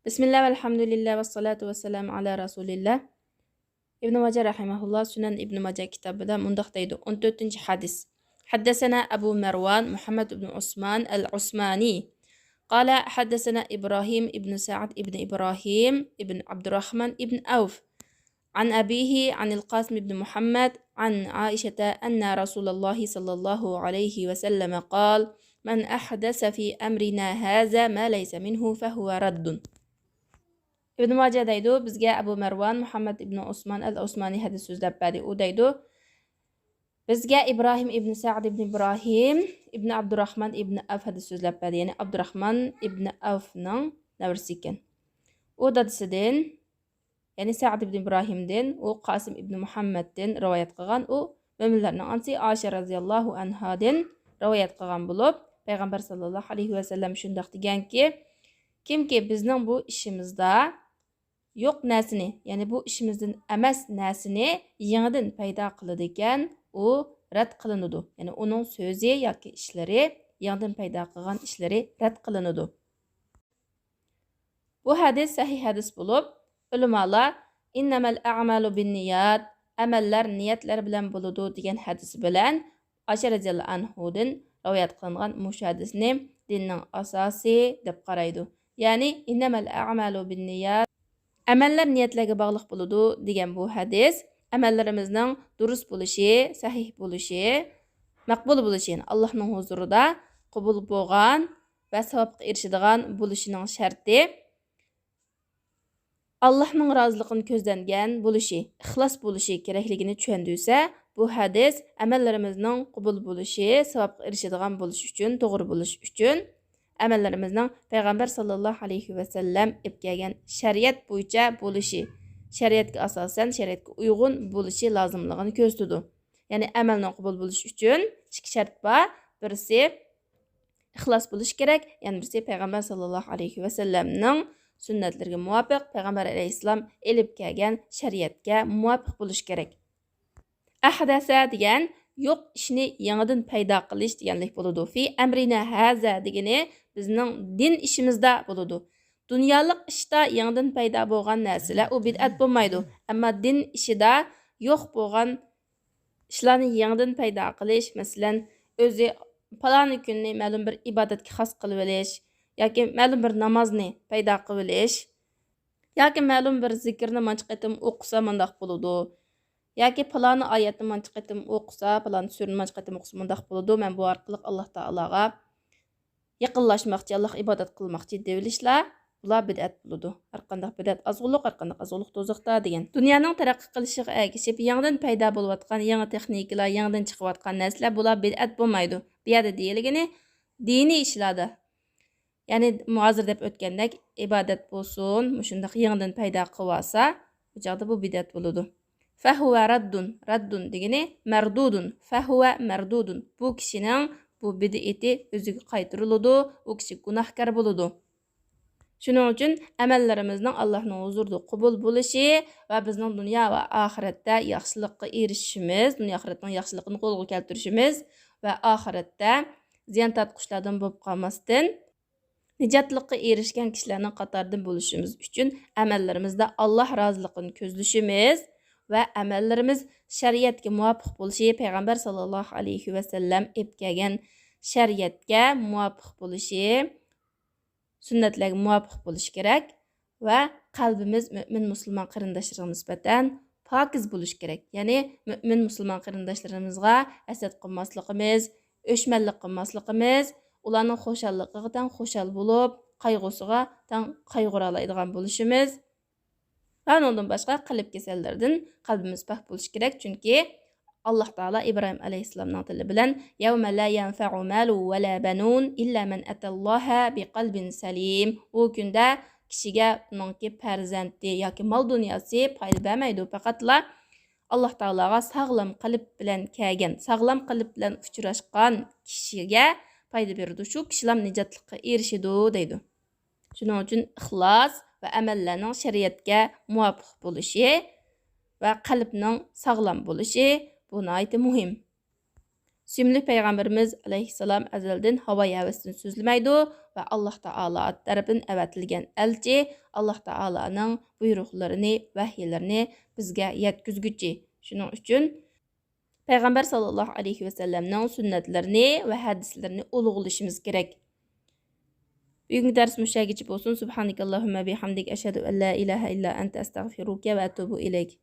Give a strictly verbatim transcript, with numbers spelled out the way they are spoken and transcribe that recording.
بسم الله والحمد لله والصلاة والسلام على رسول الله. ئىبن ماجە رەھىمەھۇللا سۈنەن ئىبن ماجە كىتابىدا مۇنداق دەيدۇ، ئون تۆتىنچى ھەدىس. حدثنا أبو مروان محمد بن عثمان العثماني قال حدثنا إبراهيم بن سعد بن إبراهيم بن عبد الرحمن بن عوف عن أبيه عن القاسم بن محمد عن عائشة أن رسول الله صلى الله عليه وسلم قال: من أحدث في أمرنا هذا ما ليس منه فهو رد. ئىبن ماجە دەيدۇ، بىزگە ئەبۇ مەرۋان مۇھەممەد ئىبن ئوسمان ئەل ئوسمانى ھەدىس سۆزلەپ بەردى. ئۇ دەيدۇ، بىزگە ئىبراھىم ئىبن سەئد ئىبن ئىبراھىم ئىبن ئابدۇراخمان ئىبن ئەف ھەدىس سۆزلەپ بەردى. يەنى ئابدۇراخمان ئىبن ئەفنىڭ نەۋرىسى ئىكەن. ئۇ دادىسىدىن، يەنى سەئد ئىبن ئىبراھىمدىن، ئۇ قاسىم ئىبن مۇھەممەدتىن رىۋايەت قىلغان. ئۇ مۆمىنلەرنىڭ ئانىسى ئائىشە رەزىياللاھۇ ئەنھادىن رىۋايەت قىلغان بولۇپ، پەيغەمبەر ساللاللاھۇ ئەلەيھى ۋەسەللەم شۇنداق دېگەنكى، كىمكى بىزنىڭ بۇ ئىشىمىزدا يوق نەرسىنى، يەنى بۇ ئىشىمىزدىن ئەمەس نەرسىنى يېڭىدىن پەيدا قىلىدىكەن، ئۇ رەت قىلىنىدۇ. يەنى ئۇنىڭ سۆزى ياكى ئىشلىرى، يېڭىدىن پەيدا قىلغان ئىشلىرى رەت قىلىنىدۇ. بۇ ھەدىس سەھىھ ھەدىس بولۇپ، ئۆلىمالار «ئىننەمەل ئەمالۇ بىننىيات»، ئەمەللەر نىيەتلەر بىلەن بولىدۇ، دېگەن ھەدىس بىلەن ئائىشە رەزىياللاھۇ ئەنھۇدىن رىۋايەت قىلىنغان مۇشۇ ھەدىسنى دىننىڭ ئاساسى دەپ قارايدۇ. يەنى «ئىننەمەل ئەمالۇ بىننىيات»، ئەمەللەر نىيەتلەرگە باغلىق بولىدۇ، دېگەن بۇ ھەدىس ئەمەللىرىمىزنىڭ دۇرۇس بولۇشى، سەھىھ بولۇشى، مەقبۇل بولۇشى، يەنى ئاللاھنىڭ ھۇزۇرىدا قوبۇل بولغان ۋە ساۋابقا ئېرىشىدىغان بولۇشىنىڭ شەرتى، ئاللاھنىڭ رازىلىقىنى كۆزلەنگەن بولۇشى، ئىخلاس بولۇشى كېرەكلىكىنى چۈشەندۈرسە، بۇ ھەدىس ئەمەللىرىمىزنىڭ قوبۇل بولۇشى، ساۋابقا ئېرىشىدىغان بولۇش ئۈچۈن، توغرا بولۇش ئۈچۈن، ئەمەللىرىمىزنىڭ پەيغەمبەر ساللاللاھۇ ئەلەيھى ۋەسەللەم ئېلىپ كەلگەن شەرىئەت بويىچە بولۇشى، شەرىئەتكە ئاساسەن، شەرىئەتكە ئۇيغۇن بولۇشى لازىملىقىنى كۆرسىتىدۇ. يەنى ئەمەلنىڭ قوبۇل بولۇشى ئۈچۈن ئىككى شەرت بار. بىرسى ئىخلاس بولۇشى كېرەك، يەنە بىرسى پەيغەمبەر ساللاللاھۇ ئەلەيھى ۋەسەللەمنىڭ سۈننەتلىرىگە مۇۋاپىق، پەيغەمبەر ئەلەيھىسسالام ئېلىپ كەلگەن شەرىئەتكە مۇۋاپىق بولۇشى كېرەك. ئەھدەسە دېگەن يوق ئىشنى يېڭىدىن پەيدا قىلىش دېگەنلىك بولىدۇ. في أمرنا هذا دېگىنى بىزنىڭ دىن ئىشىمىزدا بولىدۇ. دۇنيالىق ئىشتا يېڭىدىن پەيدا بولغان نەرسىلەر ئۇ بىدئەت بولمايدۇ. ئەمما دىن ئىشىدا يوق بولغان ئىشلارنى يېڭىدىن پەيدا قىلىش، مەسىلەن، ئۆزى پالانى كۈننى مەلۇم بىر ئىبادەتكە خاس قىلىۋېلىش ياكى مەلۇم بىر نامازنى پەيدا قىلىۋېلىش ياكى مەلۇم بىر زىكىرنى مانچە قېتىم ئوقۇسا مۇنداق بولىدۇ ياكى پالانى ئايەتنى مانچە قېتىم ئوقۇسا، پالانى سۈرىنى مانچە قېتىم ئوقۇسا مۇنداق بولىدۇ، مەن بۇ ئارقىلىق ئاللاھ تائالاغا يېقىنلاشماقچى، ئاللاھقا ئىبادەت قىلماقچى دېيىۋېلىشلار، بۇلار بىدئەت بولىدۇ. ھەرقانداق بىدئەت ئازغۇنلۇق، ھەرقانداق ئازغۇنلۇق دوزاختا دېگەن. دۇنيانىڭ تەرەققىي قىلىشىغا ئەگىشىپ، يېڭىدىن پەيدا بولۇۋاتقان يېڭى تېخنىكىلار، يېڭىدىن چىقىۋاتقان نەرسىلەر، بۇلار بىدئەت بولمايدۇ. بۇ يەردە دېيىلگىنى دىنىي ئىشلاردا، يەنى ھازىر دەپ ئۆتكەندەك ئىبادەت بولسۇن، مۇشۇنداق يېڭىدىن پەيدا قىلىۋالسا، بۇ چاغدا بۇ بىدئەت بولىدۇ. فهو رد، رد دېگىنى مەردۇدۇن، فهو مەردۇدۇن. بۇ كىشىنىڭ بۇ بىدئىتى ئۆزىگە قايتۇرۇلىدۇ، ئۇ كىشى گۇناھكار بولىدۇ. شۇنىڭ ئۈچۈن ئەمەللىرىمىزنىڭ ئاللاھنىڭ ھۇزۇرىدا قوبۇل بولۇشى ۋە بىزنىڭ دۇنيا ۋە ئاخىرەتتە ياخشىلىققا ئېرىشىشىمىز، دۇنيا ئاخىرەتنىڭ ياخشىلىقىنى قولغا كەلتۈرۈشىمىز ۋە ئاخىرەتتە زىيان تارتقۇچىلاردىن بولۇپ قالماستىن، نىجاتلىققا ئېرىشكەن كىشىلەرنىڭ قاتارىدىن بولۇشىمىز ئۈچۈن ئەمەللىرىمىزدە ئاللاھ رازىلىقىنى كۆزلىشىمىز ۋە ئەمەللىرىمىز شەرىئەتكە مۇۋاپىق بولۇشى، پەيغەمبەر ساللاللاھۇ ئەلەيھى ۋەسەللەم ئېلىپ كەلگەن شەرىئەتكە مۇۋاپىق بولۇشى، سۈننەتلەرگە مۇۋاپىق بولۇشى كېرەك ۋە قەلبىمىز مۆمىن مۇسۇلمان قېرىنداشلىرىغا نىسبەتەن پاكىز بولۇشى كېرەك. يەنى مۆمىن مۇسۇلمان قېرىنداشلىرىمىزغا ھەسەت قىلماسلىقىمىز، ئۆچمەنلىك قىلماسلىقىمىز، ئۇلارنىڭ خۇشاللىقىغا تەڭ خۇشال بولۇپ، قايغۇسىغا تەڭ قايغۇرالايدىغان بولۇشىمىز ۋە ئۇنىڭدىن باشقا قەلب كېسەللىرىدىن قەلبىمىز پاك بولۇشى كېرەك، چۈنكى ئاللاھ تائالا ئىبراھىم ئەلەيھىسسالامنىڭ تىلى بىلەن، يَوْمَ لَا يَنْفَعُ مَالٌ وَلَا بَنُونَ إِلَّا مَنْ أَتَى اللَّهَ بِقَلْبٍ سَلِيمٍ. ئۇ كۈندە كىشىگە ئۇنىڭكى پەرزەنتى ياكى مال دۇنياسى پايدا بەرمەيدۇ، پەقەتلا ئاللاھ تائالاغا ساغلام قەلب بىلەن كەلگەن، ساغلام قەلب بىلەن ئۇچراشقان كىشىگە پايدا بېرىدۇ. شۇ كىشىلا نىجاتلىققا ئېرىشىدۇ، دەيدۇ. شۇنىڭ ئۈچۈن ئىخلاس ۋە ئەمەللەرنىڭ شەرىئەتكە مۇۋاپىق بولۇشى ۋە قەلبنىڭ ساغلام بولۇشى، بۇ ناھايىتى مۇھىم. سۆيۈملۈك پەيغەمبىرىمىز ئەلەيھىسسالام ئەزەلدىن ھاۋايى ھەۋەستىن سۆزلىمەيدۇ ئاللاھ تائالا تەرىپىدىن ئەۋەتىلگەن ئەلچى، ئاللاھ تائالانىڭ بۇيرۇقلىرىنى، ۋەھىيلىرىنى بىزگە يەتكۈزگۈچى. شۇنىڭ ئۈچۈن پەيغەمبەر ساللاللاھۇ ئەلەيھى ۋەسەللەمنىڭ سۈننەتلىرىنى ۋە ھەدىسلىرىنى ئۇلۇغلىشىمىز كېرەك. بۈگۈنكى دەرسىمىز شۇ يەرگىچە بولسۇن. سبحانك اللهم بحمدك، أشهد أن لا إله إلا أنت، أستغفرك وأتوب إليك.